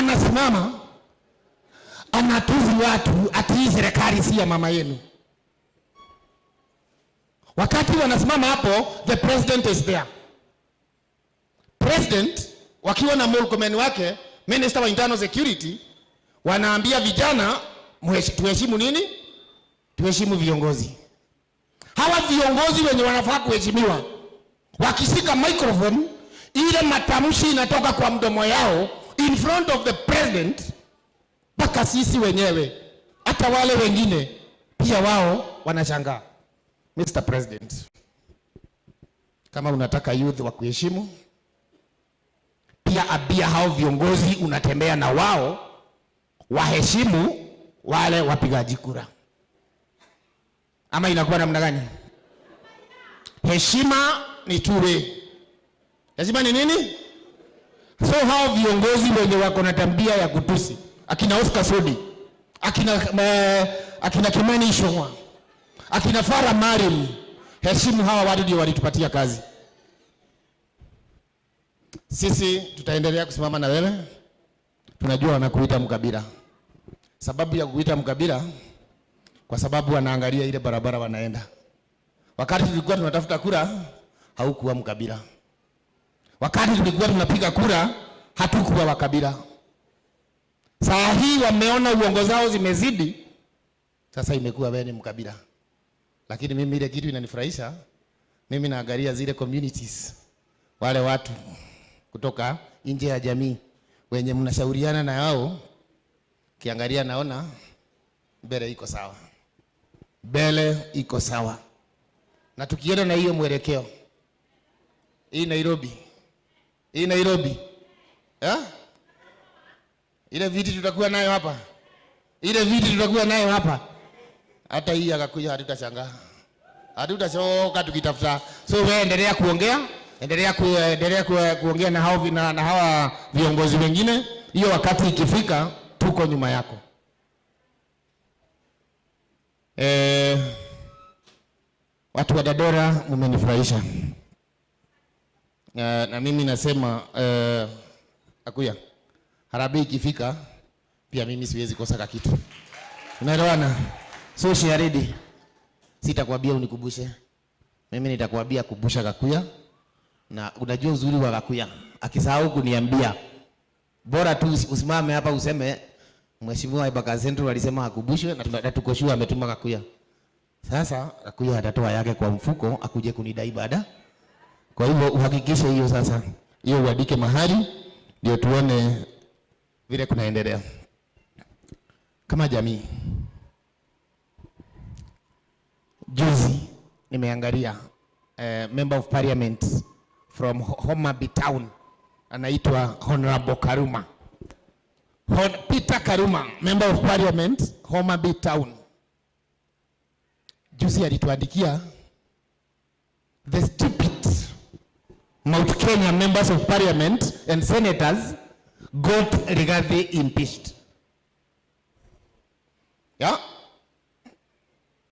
Anasimama anatusi watu ati hii serikali si ya mama yenu. Wakati wanasimama hapo, the president is there. President wakiwa na Murkomen wake, minister wa internal security, wanaambia vijana tuheshimu nini? Tuheshimu viongozi. Hawa viongozi wenye wanafaa kuheshimiwa wakishika microphone, ile matamshi inatoka kwa mdomo yao in front of the president, mpaka sisi wenyewe hata wale wengine pia wao wanashangaa. Mr. President, kama unataka youth wa kuheshimu, pia ambia hao viongozi unatembea na wao waheshimu wale wapigaji kura, ama inakuwa namna gani? Heshima ni two way. Heshima ni nini? So hao viongozi wenye wako na tabia ya kutusi, akina Oscar Sudi, akina Kimani Ichung'wah, akina Farah Maalim, heshimu hawa watu, ndio walitupatia kazi. Sisi tutaendelea kusimama na wewe. Tunajua wanakuita mkabila. Sababu ya kuita mkabila kwa sababu wanaangalia ile barabara wanaenda. Wakati tulikuwa tunatafuta kura, haukuwa mkabila. Wakati tulikuwa tunapiga kura, hatukuwa wakabila. Saa hii wameona uongo zao zimezidi, sasa imekuwa wewe ni mkabila. Lakini mimi ile kitu inanifurahisha, mimi naangalia zile communities, wale watu kutoka nje ya jamii wenye mnashauriana na wao, kiangalia naona mbele iko sawa, mbele iko sawa, na tukienda na hiyo mwelekeo, hii Nairobi, hii Nairobi, eh? Ile viti tutakuwa nayo hapa, ile viti tutakuwa nayo hapa, hata hii akakuja, hatutashangaa, hatutachoka tukitafuta. So wewe endelea kuongea, endelea kuongea na hawa viongozi wengine. Hiyo wakati ikifika, tuko nyuma yako. Watu wa Dandora mmenifurahisha. Na mimi nasema akuya harambee ikifika pia mimi siwezi kosa kakitu. Unaelewana? So share. Sitakwambia unikubushe. Mimi nitakwambia kubusha Gakuya. Na unajua uzuri wa Gakuya, akisahau kuniambia, bora tu usimame hapa useme Mheshimiwa Embakasi Central alisema akubushwe na tuko sure ametuma Gakuya. Sasa Gakuya atatoa yake kwa mfuko akuje kunidai baada. Kwa hivyo uhakikishe hiyo sasa, hiyo uandike mahali ndio tuone vile kunaendelea kama jamii. Juzi nimeangalia member of parliament from Homa Bay Town anaitwa Honorable Karuma. Peter Karuma, member of parliament, Homa Bay Town. Juzi alituandikia, "The stupid Mount Kenya members of parliament and senators got Rigathi impeached." Yeah?